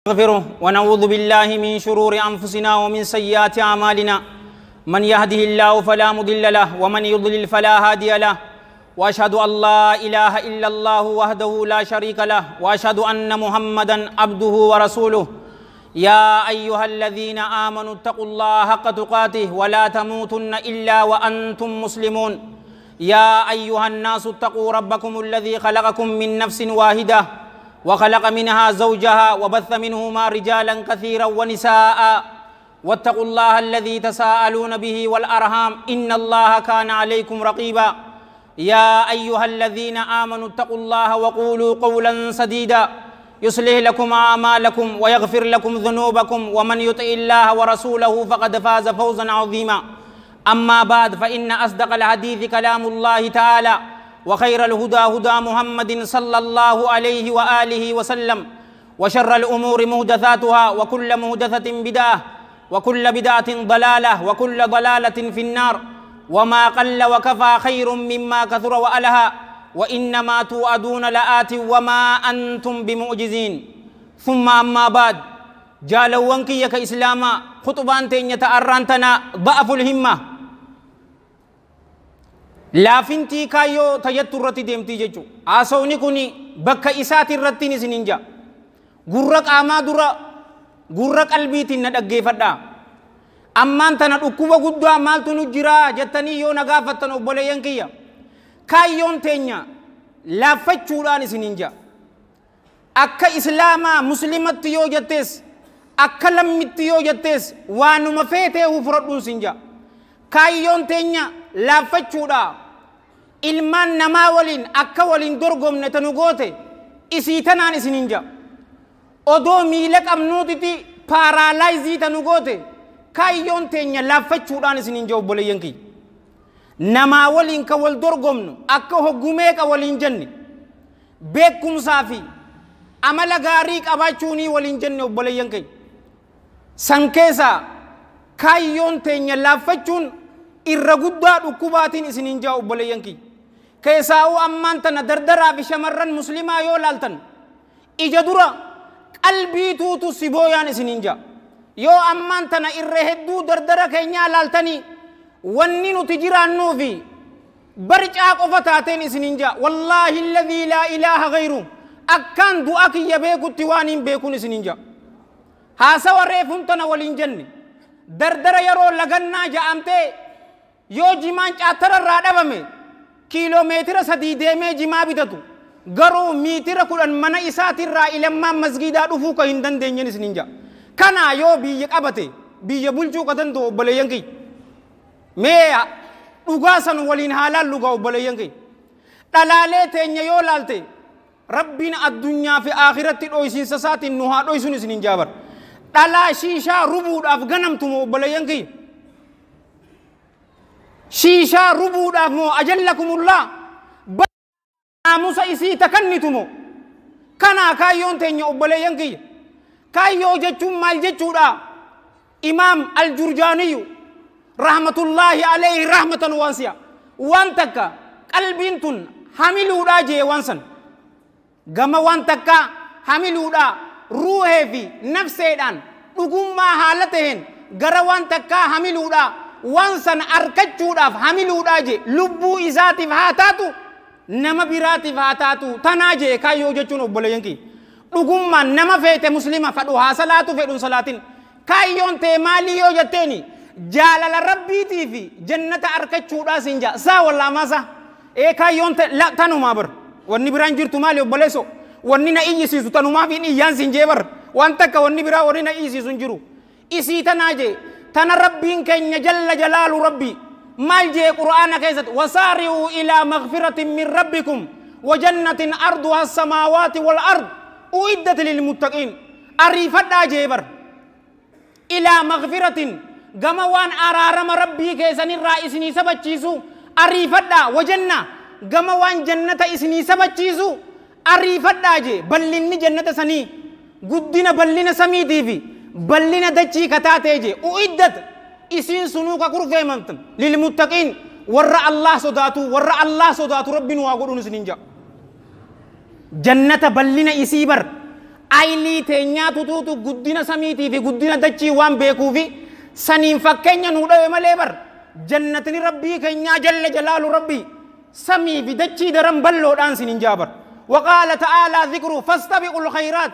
نستغفره ونعوذ بالله من شرور أنفسنا ومن سيئات أعمالنا. من يهده الله فلا مضل له ومن يضلل فلا هادي له، وأشهد أن لا إله إلا الله وحده لا شريك له، وأشهد أن محمدا عبده ورسوله. يا أيها الذين آمنوا اتقوا الله حق تقاته ولا تموتن إلا وأنتم مسلمون. يا أيها الناس اتقوا ربكم الذي خلقكم من نفس واحدة وخلق منها زوجها وبث منهما رجالا كثيرا ونساء، واتقوا الله الذي تساءلون به والأرحام إن الله كان عليكم رقيبا. يا أيها الذين آمنوا اتقوا الله وقولوا قولا سديدا يصلح لكم أعمالكم ويغفر لكم ذنوبكم، ومن يطع الله ورسوله فقد فاز فوزا عظيما. أما بعد، فإن أصدق الحديث كلام الله تعالى، وخير الهدى هدى محمد صلى الله عليه وآله وسلم، وشر الأمور محدثاتها، وكل محدثة بدعة، وكل بدعة ضلالة، وكل ضلالة في النار. وما قل وكفى خير مما كثر وألهى، وإنما توعدون لآت وما أنتم بمعجزين. ثم أما بعد، جالوانك يك إسلاما خطبان تأرانتنا ضعف الهمة laafintii kaayyoo tayyattu irratti deemtii jechuudha. Haasawni kun bakka isaati irratti isin hin jaa. Gurra qaamaa dura gurra qalbiitiin na dhaggeeffadhaa. Ammaan tana dhukkuba guddaa maaltu nu jira jettanii yoo na gaafattan obboleeyyan kiyya. Kaayyoon teenya laaffachuudhaan isin hin jaa. Akka islaamaa muslimatti yoo jettees akka lammitti yoo jettees waanuma feetee fudhadhuun sin jaa. Kaayyoon teenya laaffachuudha. Ilmaan namaa waliin akka waliin dorgomne tanu goote isii tanaan isin hin jaa. Odoo miila qabnuutiti paaraalaayizii tanu goote kaayyoon teenya laaffachuudhaan isin hin jaa obboleeyyan kiyya. Namaa waliin ka wal dorgomnu akka hoggumee ka waliin jenne beekumsaa fi amala gaarii qabaachuunii waliin jenne obboleeyyan kiyya. San keessaa kaayyoon teenya laaffachuun irra guddaa dhukkubaatiin isin hin jaa obboleeyyan kiyya. Keessaa'uu ammaan tana dardaraa fi shamarran muslimaa yoo laaltan ija dura qalbii tuutu si booyaan isin hin jaa. Yoo ammaan tana irra hedduu dardara keenyaa laaltanii wanni nuti jiraannuu fi barcaa qofa taateen isin hin jaa. Wallaahi alladhii laa ilaaha ghayru akkaan du'a kiyya beekutti waan hin beekuun isin hin jaa. Haasawa reefuun tana waliin jenne dardara yeroo lagannaa ja'amtee yoo jimaan caattararraa dhabame kiiloomeetira 3 deemee jimaa bitatu garuu miitira 10 mana isaatirraa ilammaan masgiidaa dhufuu ka hin dandeenyen isin hin jaa. Kanaa yoo biyya qabate biyya bulchuu ka danda'u obboleeyyan kiyya. Mee dhugaa san waliin haalaan dhugaa obboleeyyan kiyya. Dhalaalee teenya yoo laalte rabbiin addunyaa fi akhiratti dhoysiinsa isaatiin nu haa dhoysuun isin hin jaa bar. Dhalaa shiishaa rubuudhaaf ganamtumo obboleeyyan kiyya. Shiishaa rubuudhaaf moo ajallakumullah naamusa isii takannitumo. Kanaa kaayyoon teenya obboleeyyan kiyya. Kaayyoo jechuun maal jechuudha? Imaam Aljurjaaniyyu rahmatullaahi alayhi rahmatan waasi'a. Waan takka qalbiin tun hamiluudhaa jee waan san. Gama waan takka hamiluudhaa ruuhee fi nafseedhaan dhugummaa haala taheen gara waan takkaa hamiluudhaa waan san argachuudhaaf hamiluudhaa jee lubbuu isaatiif haa taatu nama biraatiif haa taatu tanaa jee kaayyoo jechuun obboleeyyan kiyya. Dhugummaan nama feete muslima fadhu haa salaatu fedhuun salaatin. Kaayyoon tee maalii yoo jetteeni jaalala rabbiitii fi jannata argachuudhaa siin jaa. Saa wallaa maasaa. Ee kaayyoon tee tanumaa bar. Wanni biraan jirtu maali obboleesso? Wanni na iyyisiisu tanumaa fi iyyaan siin jee bar. Waan takka wanni biraa wanni na iyyisiisu hin jiru. Isii tanaa jee tana rabbiin keenya jalla jalaalu rabbi maal jee qur'aana keessatti wasaari'uu ilaa maghfiratin min rabbikum wa jannatin arduha as-samaawaati wal ard uiddat lilmuttaqiin. Ariifadhaa jee bar. Ilaa maghfiratin gama waan araarama rabbii keessanirraa isinii sabachiisu ariifadhaa wajanna gama waan jannata isinii sabachiisu ariifadhaa jee. Ballinni jannata sanii guddina ballina samiitii fi ballina dachii kataatee jee uiddat isiin sunuu ka kurfeemamtan lilmuttaqiin warra Allah sodaatu warra Allah sodaatu rabbiin waa godhuun isin hin jaa. Jannata ballina isii bar Aylii teenyaa tutuutu guddina samiitii fi guddina dachii waan beekuufi saniin fakkeenya nuu dhawe malee bar jannatni rabbii keenyaa jalla jalaalu rabbii samii fi dachii daran balloodhaan sin hin jaabar. وقال تعالى ذكره فاستبقوا الخيرات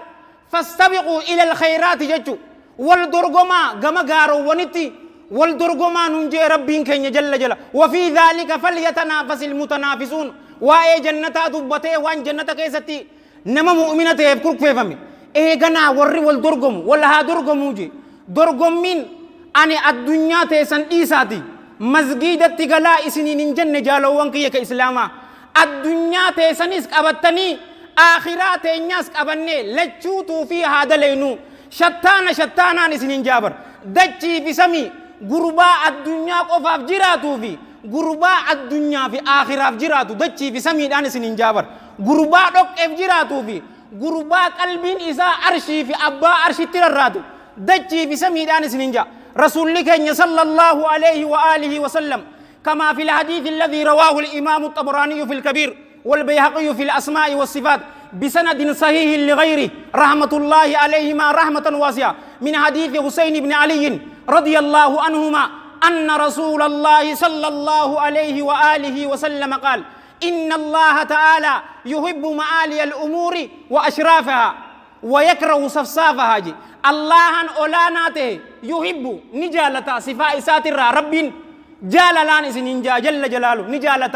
فاستبقوا إلى الخيرات جتشو والدرغما غما غارو ونتي والدرغما ننجي ربين كين جل جل وفي ذلك فليتنافس المتنافسون. واي جنتا دبته وان جنتا كيستي نما مؤمنة يفكر كيفمي إيه غنا وري والدرغم ولا ها درغموجي درغمين أني الدنيا تيسن إيساتي مسجد تغلا إسنين جنة جالو وانكي كإسلاما الدنيا تيسنس قبتني آخرات الناس قبني لچوتو في هذا لينو شتانا شتانا نسنين جابر دچي في سمي غربا الدنيا قفاف جراتو في غربا الدنيا في آخرات جراتو دچي في سمي دان سنين جابر غربا دوك اف جراتو في غربا قلبين إذا أرشي في أبا أرشي ترراتو دچي في سمي دان سنين جا رسول لك صلى الله عليه وآله وسلم كما في الحديث الذي رواه الإمام الطبراني في الكبير والبيهقي في الأسماء والصفات بسند صحيح لغيره رحمة الله عليهما رحمة واسعة من حديث حسين بن علي رضي الله عنهما أن رسول الله صلى الله عليه وآله وسلم قال إن الله تعالى يحب معالي الأمور وأشرافها ويكره صفصافها. الله أولاناته يحب نجالة صفاء ساتر رب جاللان إسنين جل جلاله نجالة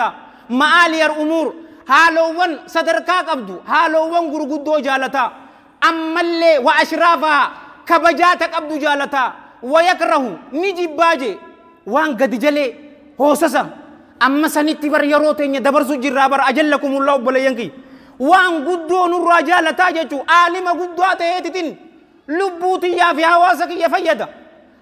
معالي الأمور هالوون صدركا قبدو هالوون غرغدو جالتا أما اللي وأشرافها كبجاتك أبدو جالتا ويكره نجيب باجي وان قد جلي هوسسا أما سنتي بر يروتين دبرسو جرابر أجلكم الله بلينكي وان قدو نور جالتا جتو عالم قدو أتهتتين لبوتي يا في هواسك يا فيدا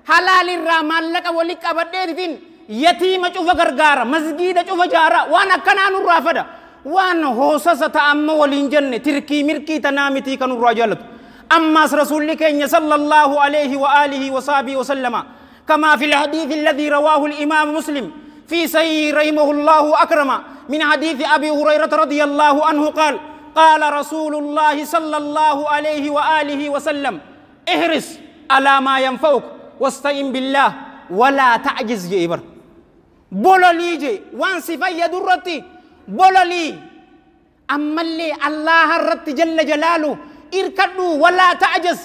حلال الرحمن لك ولك أبديتين يتيم شوف غرغارة مسجد شوف جارة وانا كنا نور رافدا وان هوسسا تأمّا ولين جنة تركي مركي تنامتي كانوا رجالت. أما رسول الله صلى الله عليه وآله وصحبه وسلم كما في الحديث الذي رواه الإمام مسلم في صحيح رحمه الله أكرم من حديث أبي هريرة رضي الله عنه قال قال رسول الله صلى الله عليه وآله وسلم احرص على ما ينفعك واستعن بالله ولا تعجز. جيبر بولوليجي وان صفة يدرتي بولولي أما اللي الله الرت جل جلاله إركدوا ولا تعجز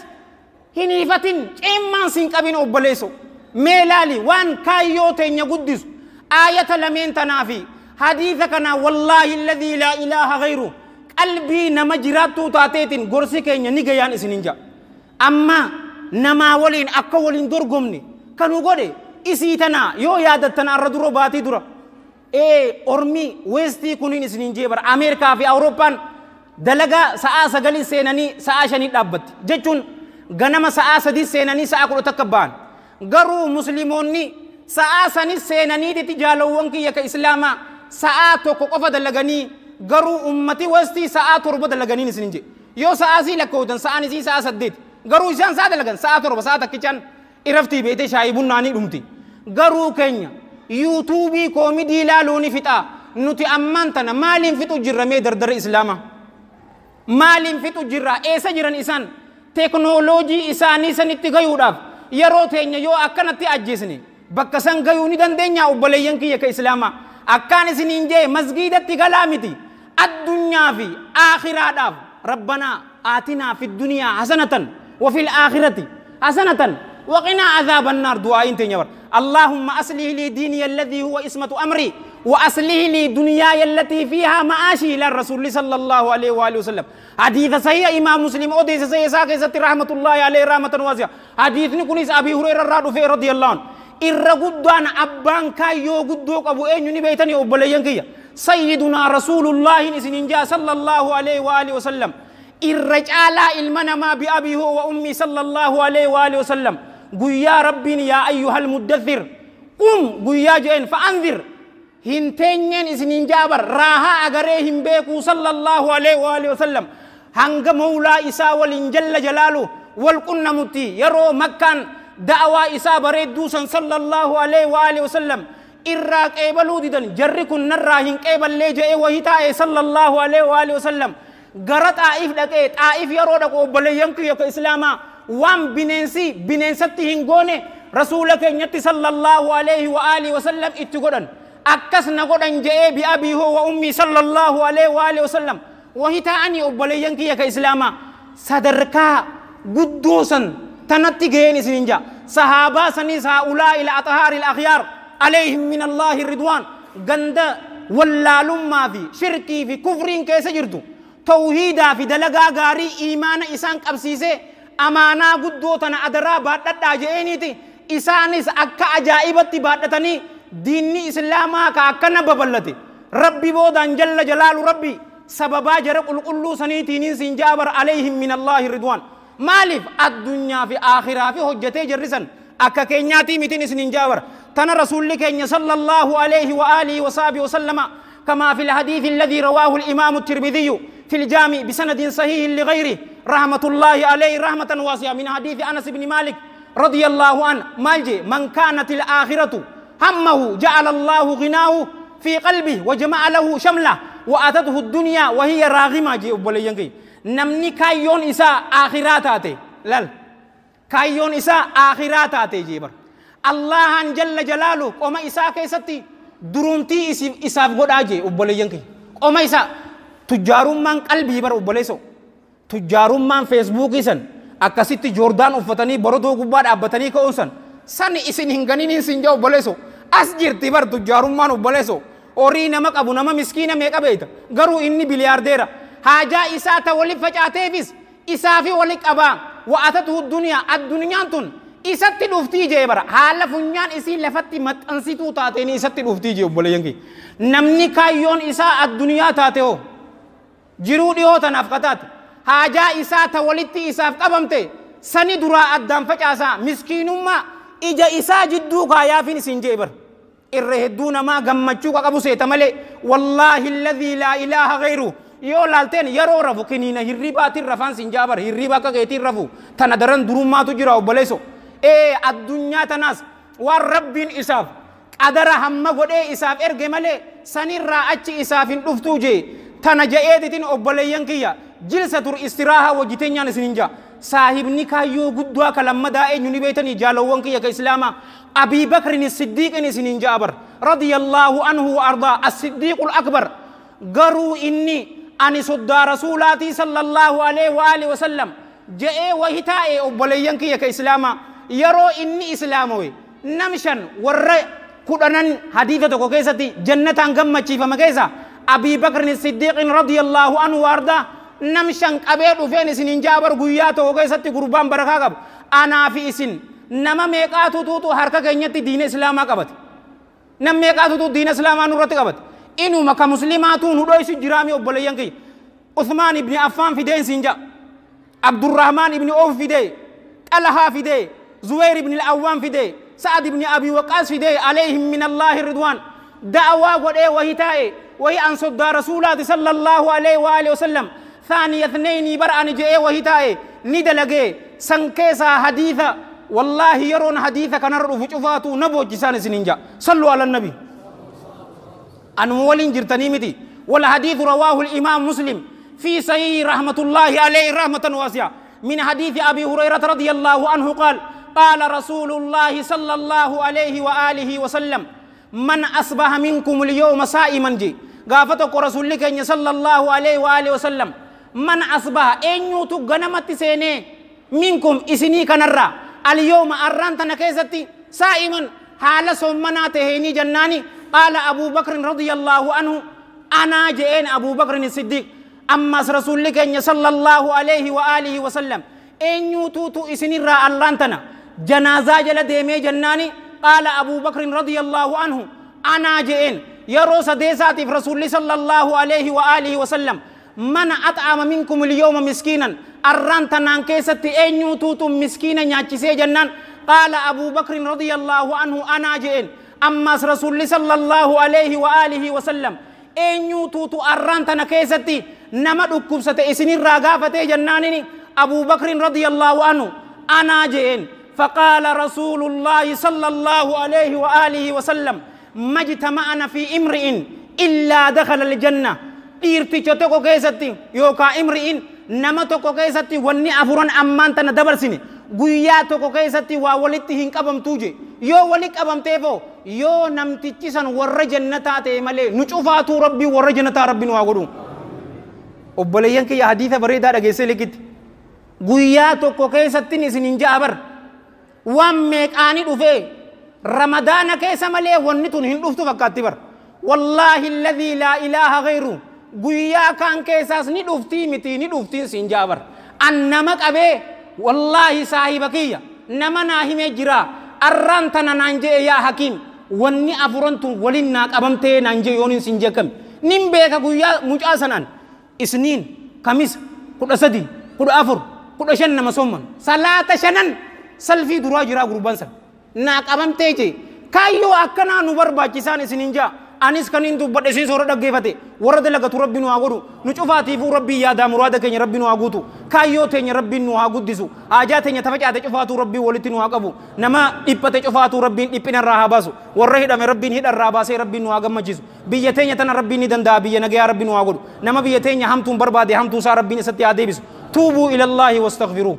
هنيفتين إمان سنكبين أبليسو ميلالي وان كايوتين يقدس آية لمن تنافي حديثكنا والله الذي لا إله غيره قلبي نمجراتو تاتيتين غرسي كين نيغيان إسنينجا أما نما ولين أكا ولين درغمني كانوا غوري إسيتنا يو يادتنا الردرو باتي درا إيه أرمي ويستي كونين إسنينجي بر أمريكا في أوروبان دلغا ساعة سغالي سيناني ساعة شني دابت جتون غنما ساعة سدي سيناني ساعة كل تكبان غرو مسلموني ساعة سني سيناني تي جالوونكي يك إسلاما ساعة توكو قفا دلغني غرو أمتي وستي ساعة تربة دلغني نسنجي يو ساعة سي لكودن ساعة نسي ساعة سديت غرو إسان ساعة دلغن ساعة تربة ساعة تكيشان إرفتي بيتي شايبون ناني دمتي غرو كينيا يوتيوبي كوميدي لالوني فتا نتي أمانتنا مالين فتو جرمي دردر إسلاما مالين فتو جرا إيسا جران إسان تكنولوجي إساني سنتي غيوداف yeroo teenya yoo akkanatti ajjeesne bakka san gayuu ni dandeenya obboleeyyan kiyya ka islaamaa akkaan isiniin jee masgiidatti galaa miti addunyaa fi aakhiraadhaaf rabbanaa aatinaa fi duniyaa hasanatan wa fil aakhirati hasanatan وقنا عذاب النار. دعاء teenya bar اللهم أصلح لي ديني الذي هو اسمة أمري وأصلح لي دنياي التي فيها معاشي إلى الرسول صلى الله عليه وآله وسلم. حديث صحيح إمام مسلم أوديس صحيح ساكسة رحمة الله عليه رحمة واسعة. حديث نكونيس أبي هريرة رضي الله عنه إرغدان أبان كايو قدوك أبو أين ينبيتني أبلينكي سيدنا رسول الله نسنجا صلى الله عليه وآله وسلم الرجال المنما بأبي هو وأمي صلى الله عليه وآله وسلم قل يا ربي يا أيها المدثر قم قل يا جين فأنذر هنتين إسنين جابر راها أغريهم بيكو صلى الله عليه وآله وسلم هنگ مولا إسا ولنجل جلاله والقن متي يرو مكان دعوة إسا بريد دوسا صلى الله عليه وآله وسلم إراك إبلو ديدن جركن نراهن إبل ليجئ وهتاء صلى الله عليه وآله وسلم Gara Xaa'iif dhaqee Xaa'iif yeroo dhaqu obboleeyyan kiyya ka Islaamaa waan bineensi bineensatti hin goone rasuula keenyatti sallallahu alaihi wa alihi wasallam itti godhan. Akkas na godhan je'ee bi abii hoo wa ummii sallallahu alaihi wa alihi wasallam. Wahi ta'anii obboleeyyan kiyya ka Islaamaa sadarkaa guddoo san tanatti gaheen isinin jaa. Sahaabaa saniis haa'ulaa ila axhaari al-akhyaar alayhim min Allaahi ridwaan. Ganda wallaalummaa fi shirkii fi kufriin keessa jirtu tawhiidaa fi dalagaa gaarii iimaana isaan qabsiisee amaanaa guddoo tana adaraa baadhadhaa je'eeniiti isaanis akka ajaa'ibatti baadhatanii diinni islaamaa ka akkana babal'ate rabbi boodaan jalla jalaalu rabbi sababaa jara qulqulluu saniitiiniin siin jaabar alayhim min Allaahi ridwaan. Maaliif addunyaa fi aakhiraa fi hojjetee jirrisan akka keenyaatii mitiin isiniin jaabar. تنا رسول لك صلى الله عليه وآله وصحبه وسلم كما في الحديث الذي رواه الإمام الترمذي في الجامع بسند صحيح لغيره رحمة الله عليه رحمة واسعة من حديث أنس بن مالك رضي الله عنه مالجي من كانت الآخرة همه جعل الله غناه في قلبه وجمع له شمله وأتته الدنيا وهي راغمة. جي أبولي نمني كايون إساء آخراتاتي لال كايون إساء آخراتاتي جيبر الله جل جلاله قوم إساء كيستي درونتي إساف قد أجي أبولي ينكي قوم إساء تجارون من قلبي بر أبولي سو تجارون من فيسبوك إسان أكاسيتي جوردان أفتني بردو قبار أبتني كأونسان سن إسن هنغنين سنجا أبولي سو أسجر تبر تجارون من أبولي سو أوري نمك أبو نما مسكينة ميك أبيت غرو إني بليارديرا حاجة إساء تولي فجأة فيس إسافي ولك أبا وأتته الدنيا الدنيا تن isatti dhuftii jee bara haala funyaan isii lafatti maxxansituu taateen isatti dhuftii jee obboleeyyan kiyya. Namni kaayyoon isaa addunyaa taate hoo jiruu dhiyoo tanaaf kataate haajaa isaa ta walitti isaaf qabamte sani duraa addaan facaasaa miskiinummaa ija isaa jidduu kaayaafiin isin jee bara. Irra hedduu namaa gammachuu qabu seeta malee wallaahi alladhii laa ilaaha ghayru yoo laalteen yeroo rafu kiniina hirribaatiin rafaan sin jaa bara hirriba akka keetiin rafu tana daran durummaatu jira obboleesso. Ee addunyaa tanaas waan rabbiin isaaf qadara hamma godhee isaaf erge malee sanirraa achi isaaf hin dhuftuu jee tana je'eetitiin obboleeyyan kiyya jilsa tur istiraahaa wajjiteenyaan isin hin jaa. Saahibni kaayyoo guddaa ka lammadaa eenyu ni beeytanii jaalawwan kiyya ka islaamaa Abii Bakrin Siddiiqin isin hin jaa bar radiyallaahu anhu wa ardaa as-siddiiqul akbar garuu inni ani soddaa rasuulaatii sallallahu alaihi wa alihi wasallam je'ee wahi taa'e obboleeyyan kiyya ka islaamaa yeroo inni islaamowe namshan warra kudhanan hadiisa tokko keessatti jannataan gammachiifama keessa Abii Bakrin Siddiiqin radiyallaahu anhu wa ardaa namshan qabee dhufeen isin hin jaabar guyyaa tokko keessatti gurbaan barakaa qabu anaa fi isin nama meeqaatu tuutu harka keenyatti diina islaamaa qabate nam meeqaatu tuutu diina islaamaa nurratti qabate inuma ka muslimaatu nu dhoysu jiraami obboleeyyan kiyya Uthmaan ibni Affaan fideen siin jaa Abdurrahmaan ibni Oof fidee Xalahaa fidee زهير بن الأوام فدي سعد بن أبي وقاص فدي عليهم من الله الرضوان دعوة قد وهي تاي وهي أن صد رسول الله صلى الله عليه وآله وسلم ثاني اثنين برأني جاء وهي تاي ندلقي سنكيسا حديثا والله يرون حديثا كان رؤوف شفاتو نبو جسان سننجا صلوا على النبي أنولين جرتني متي والحديث رواه الإمام مسلم في صحيح رحمة الله عليه رحمة واسعة من حديث أبي هريرة رضي الله عنه قال قال رسول الله صلى الله عليه وآله وسلم من أصبح منكم اليوم صائما جي غافتك رسول الله صلى الله عليه وآله وسلم من أصبح إن يوتو غنمت سيني منكم إسني كنرى اليوم أرانت نكيستي صائما حال سمنا تهيني جناني قال أبو بكر رضي الله عنه أنا جئين أبو بكر الصديق أما رسول الله صلى الله عليه وآله وسلم إن يوتو إسني را أرانتنا جنازة جل ديمي جناني قال أبو بكر رضي الله عنه أنا جئين يرو سديساتي في رسول الله صلى الله عليه وآله وسلم من أطعم منكم اليوم مسكينا أرانتنا كيستي إن يوتو مسكينا نياتشي جنان قال أبو بكر رضي الله عنه أنا جئين أما رسول الله صلى الله عليه وآله وسلم إن يوتو أرانتنا كيستي نما دكوبسة إسني راغافة جنانني أبو بكر رضي الله عنه أنا جئين فقال رسول الله صلى الله عليه وآله وسلم ما اجتمعنا في امرئ إلا دخل الجنة. Dhiirticha tokko keessatti yookaan imri'in nama tokko keessatti wanni afuran ammaan tana dabarsine guyyaa tokko keessatti waa walitti hin qabamtuu je yoo wali qabamteefoo yoo namtichi san warra jannataa ta'e malee nu cufaatuu rabbii warra jannataa rabbi nu haa godhu. Obboleeyyan kiyya hadiisa bareedaa dhageessee likitti guyyaa tokko keessatti isin hin ja'a bar waan meeqaanii dhufee ramadaana keessa malee wanni tun hin dhuftu fakkaatti bar wallaahi alladhii laa ilaaha ghayru guyyaa kaan keessaas ni dhuftii miti ni dhuftiin siin ja'a bar an nama qabee wallaahi saahiba kiyya nama naa himee jira arraan tana naan je'e yaa hakiim wanni afuran tun waliin naa qabamtee naan je'e yoon siin jekkame nin beeka guyyaa mucaa sanaan isniin kamis 13 14 15 nama soomman salaata 5 salfii duraa jira gurbaan san naa qabamtee jee kaayyoo akkanaa nu barbaachisaan isinin jaa anis kanin dubbadhe isin soora dhaggeeffate warra dalagatu rabbi nu haa godhu nu cufaatiifuu rabbii yaadaa muraada keenya rabbi nu haa guutu kaayyoo teenya rabbiin nu haa guddisu haajaa teenya tafacaate cufaatuu rabbii walitti nu haa qabu nama dhiphate cufaatuu rabbiin dhiphina irraa haa baasu warra hidhame rabbiin hidha irraa baasee rabbiin nu haa gammachiisu biyya teenya tana rabbiin ni danda'a biyya nagayaa rabbi nu haa godhu nama biyya teenya hamtuun barbaade hamtuu isaa rabbiin isatti haa deebisu tuubuu ilallaahi wastaghfiruu.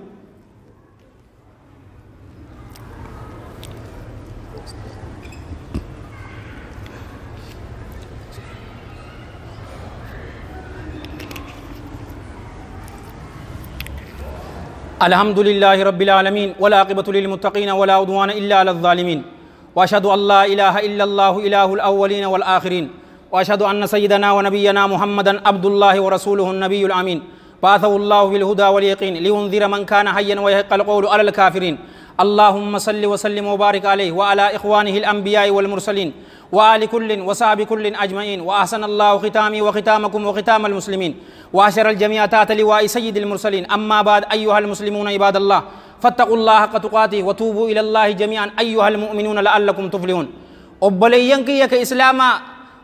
الحمد لله رب العالمين والعاقبة للمتقين ولا عدوان إلا على الظالمين وأشهد أن لا إله إلا الله إله الأولين والآخرين وأشهد أن سيدنا ونبينا محمدا عبد الله ورسوله النبي الأمين بعثه الله بالهدى واليقين لينذر من كان حيا ويحق القول على الكافرين اللهم صل وسلم وبارك عليه وعلى إخوانه الأنبياء والمرسلين وآل كل وصحب كل أجمعين وأحسن الله ختامي وختامكم وختام المسلمين وأشر الجميع تحت لواء سيد المرسلين. أما بعد أيها المسلمون عباد الله فاتقوا الله حق تقاته وتوبوا إلى الله جميعا أيها المؤمنون لعلكم تفلحون. أبلينك يا إسلاما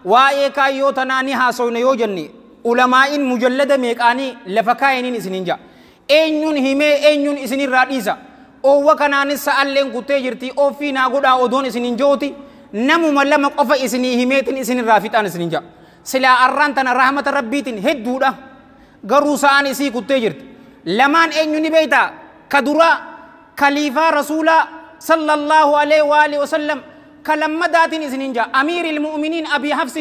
وإيكا يوتناني هاسون يوجني علماء مجلد ميكاني لفكاينين إسنينجا أينون همي أينون إسنين رئيسا أو وكانان سألين كتيرتي أو في ناقودا أودون إسنين جوتي نمو ملما قفا إسني هميتين إسنين رافتان إسنين جا سلا أرانتنا رحمة ربيتين هدودا غروسان إسي كتيرتي لمان أينوني بيتا كدورا خليفة رسولا صلى الله عليه وآله وسلم كلمة داتين إسنين جا أمير المؤمنين أبي حفص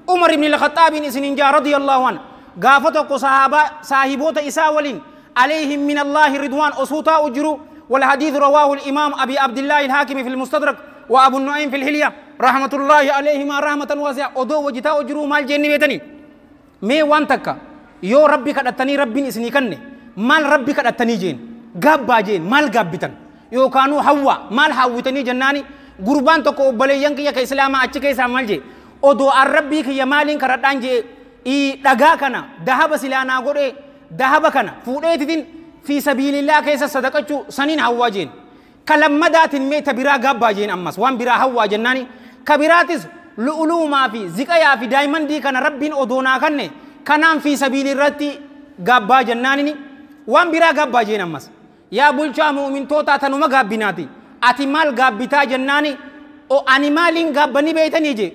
عمر بن الخطاب إسنين جا رضي الله عنه غافتو صحابة صاحبوت إساولين عليهم من الله رضوان أصوتا أجرو. والحديث رواه الإمام أبي عبد الله الحاكم في المستدرك وأبو النعيم في الحلية رحمة الله عليهما رحمة واسعة. أدو وجتا أجرو مال جنة بيتني مي وان تكا يو ربي كدتني ربي إسني كني مال ربي كدتني جين غابا جين مال غابتن يو كانوا حوا مال حوتني جناني قربان تكو بلي ينكي يا إسلام أتشكي سامال جي أدو الربي كي مالين كردان جي إي دغا كنا ذهب سلانا غوري ذهب كنا فوديتين في سبيل الله كيس صدقتو سنين هواجين كلمة دات ميت برا غاباجين أمس وان برا هواجين ناني كبيراتس لؤلؤ ما في زكايا في دايمن دي كان ربين أدونا كنه كنام في سبيل الرتي غاباجين ناني وان برا غاباجين أمس يا بولشا مؤمن توتا تنوما غابيناتي أتي مال غابيتا جناني أو أنيمالين غابني بيتني جي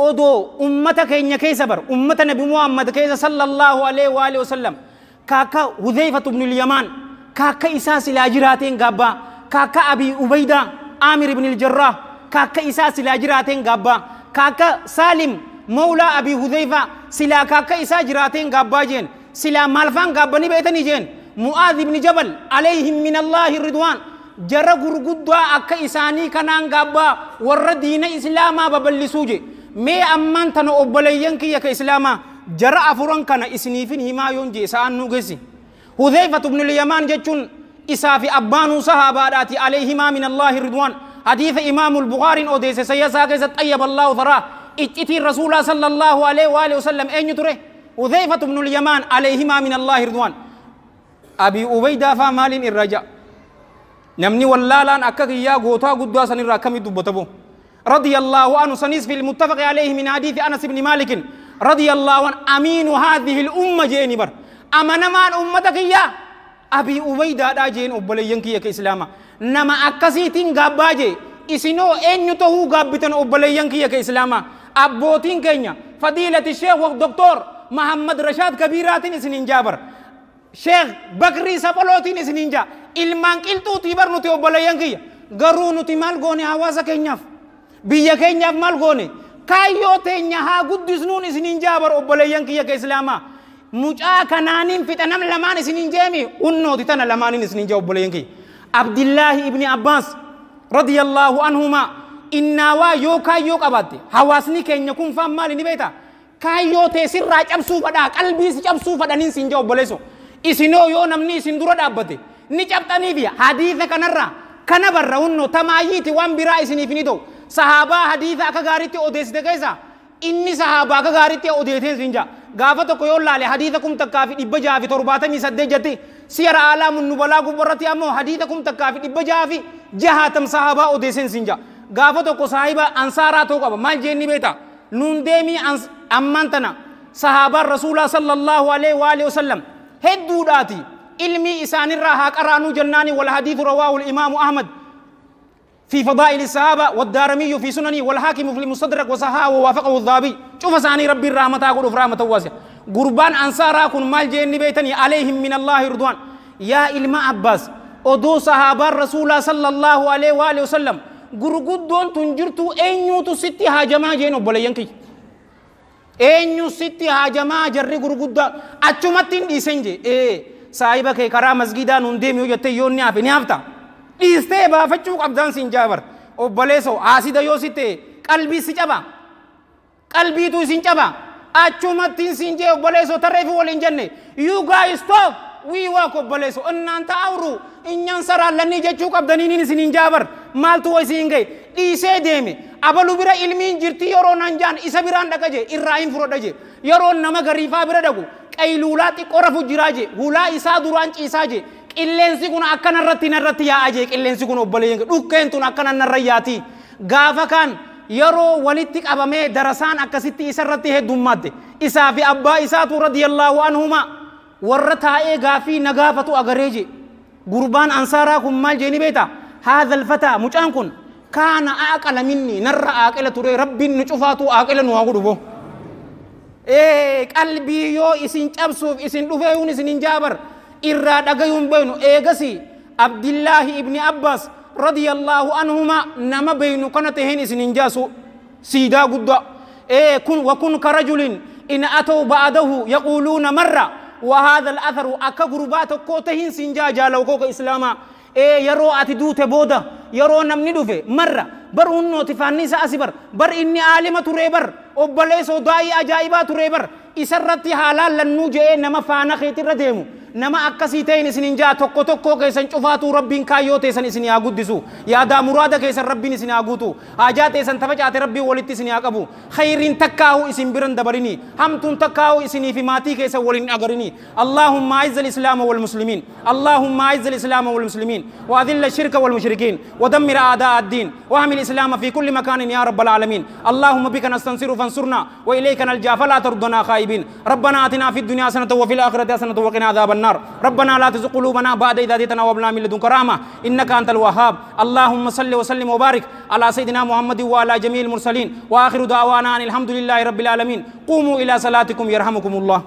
أدو أمتك إن كيس بر أمة نبي محمد كيس صلى الله عليه وآله وسلم كاكا حذيفة بن اليمان كاكا إساس لاجراتين غابا كاكا أبي أبيدة عامر بن الجراح كاكا إساس لاجراتين غابا كاكا سالم مولى أبي حذيفة سلا كاكا إسا جراتين غابا جين سلا مالفان غابني بيتني جين معاذ بن جبل عليهم من الله الرضوان جرى غرغدا أكا إساني كنان غابا ور دين إسلاما ببلسوجي مي أمان تنو أبلينكي يا إسلاما جرى أفران كان إسنيفين هما يونجي إسان نوغسي حذيفة بن اليمان جتون إسافي أبانو صحاباتي عليهما من الله الرضوان حديث إمام البخاري أوديس سيسا كيس طيب الله ثراه اتي الرسول صلى الله عليه وآله وسلم أين يتره حذيفة بن اليمان عليهما من الله الرضوان أبي أبيدة فمال الرجاء نمني واللالان أكاك يا غوتا قدوا سن الركمي دبتبو رضي الله عنه سنيس في المتفق عليه من حديث أنس بن مالك رضي الله عنه أمين هذه الأمة جيني بر أمنا ما أمتك يا أبي أبيدة دا جين أبلي ينكي يا إسلاما نما أكسيتين غاباجي إسنو أن يتهو غابتن أبلي ينكي يا إسلاما أبوتين كينيا فضيلة الشيخ والدكتور Muhammad Rashaad Kabiiraatiin isiniin jaa bar Sheekh Bakrii Sapholootiin isiniin jaa ilmaan qilxuutii bar nuti obboleeyyan kiyya garuu nuti maal goone hawaasa keenyaaf biyya keenyaaf maal goone kaayyoo teenya haa guddisnuun isiniin jaa bar obboleeyyan kiyya ka islaamaa mucaa kanaaniin fixa nam lamaan isiniin jeemi unnooti tana lamaaniin isiniin jaa obboleeyyan kiyya Abdillaahi ibni Abbaas radiyallaahu anhumaa innaawaa yoo kaayyoo qabaatte hawaasni keenya kun faan maali ni beektaa kaayyoo tee sirraa cabsuu fadhaa qalbii si cabsuu fadhaniin siin jaa obboleesso isinoo yoo namni isin dura dhaabbate ni cabxaniifi hadiisa kanarraa kana barra hunnoo tamaayyiiti waan biraa isiniif ni ta'u sahaabaa hadiisa akka gaariitti odeessite keessa inni sahaabaa akka gaariitti odeesseen siin jaa gaafa tokko yoo laale hadiisa 1678 jetti siyara aalaamun nubalaa gubbarratti ammoo hadiisa 1660 sahaabaa odeesseen siin jaa gaafa tokko saahiba ansaaraa ta'uu qaba maal jeenni beekta nuun deemii ammaan tana sahaabaan rasuulaa sallallahu alaihi wa alihi wasallam hedduudhaati ilmii isaanirraa haa qaraanuu jennaani wal hadiithu rawaahu imaamu ahmad في فضائل الصحابة والدارمي في سننه والحاكم في المستدرك وصححه ووافقه الذهبي شوف ساني ربي الرحمة أقول رحمة واسعة قربان أنصارا كن مال جن بيتني عليهم من الله رضوان يا إلما عباس أدو صحابة الرسول صلى الله عليه وآله وسلم gurguddoon tun jirtu eenyuutu sitti haajamaa jeen obboleeyyan kiyya eenyu sitti haajamaa jarri gurguddaa achumatti hin dhiisen jee ee saahiba kee karaa masgidaa nuun deemi yoo jettee yoo inni hafe ni hafta dhiistee baafachuu qabdaan siin jaabar obboleessoo haasida yoo sitte qalbii si caba qalbiitu isin caba achumatti siin jee obboleessoo tarreefi waliin jenne you guys stop we work obboleessoo እናንተ አውሩ እኛ እንሰራለን jechuu qabdaniin isiniin jaabar maaltu wa isiin gahe dhiisee deeme abalu bira ilmiin jirti yeroo nan jaan isa biraan dhaqa jee irraa hin fudhadha jee yeroo nama gariifaa bira dhaqu qayluulaa xiqqoo rafu jiraa jee hulaa isaa duraan ciisaa jee qilleensi kun akkana irratti narratti yaa'a jee qilleensi kun obboleeyyan dhukkeen tun akkana narra yaati gaafa kaan yeroo walitti qabamee darasaan akkasitti isarratti heddummatte isaa fi abbaa isaatu radiyallaahu anhumaa warra taa'ee gaafii na gaafatu agaree jee gurbaan ansaaraa kun maal jeeni beektaa haadha alfataa mucaan kun kaana aaqala minni narra aaqila ture rabbiin nu cufaatu aaqila nu haa godhu qalbii yoo isin cabsuuf isin dhufeeyuun isin hin jaabar irraa dhagayuun beeynu eegasi abdillaahi ibni abbaas radiyallaahu anhumaa nama beeynu kana taheen isin hin jaasu siidaa guddaa kun wakun karajulin in ataw ba'adahu yaquuluuna marra وهذا الأثر أكا غربات كوتهين سنجا جالو كوكا إسلاما إيه يرو أتي دوت بودا يرو نمني دوفي مرة بر أنو تفاني سأسبر بر إني عالمة تريبر أبليسو داي أجايبا تريبر إسرتي حلال لنو جئ نما فانا خيتر رديمو nama akkasii ta'in isinin jaa tokko tokko keessan cufaatuu rabbiin kaayyoo teessan isin haa guddisu yaadaa muraada keessan rabbiin isin haa guutu haajaa teessan tafacaate rabbiin walitti isin haa qabu khayriin takkaahu isin biran dabarini hamtuun takkaahu isinii fi maatii keessan waliin agarini allahumma aizza alislaama walmuslimiin allahumma aizza alislaama walmuslimiin وأذل الشرك والمشركين ودمر أعداء الدين واحمي الإسلام في كل مكان يا رب العالمين اللهم بك نستنصر فانصرنا وإليك نلجأ فلا تردنا خائبين ربنا آتنا في الدنيا حسنة وفي الآخرة حسنة وقنا عذاب النار ربنا لا تزغ قلوبنا بعد إذ هديتنا وهب لنا من لدنك رحمة إنك أنت الوهاب اللهم صل وسلم وبارك على سيدنا محمد وعلى جميع المرسلين وآخر دعوانا أن الحمد لله رب العالمين قوموا إلى صلاتكم يرحمكم الله.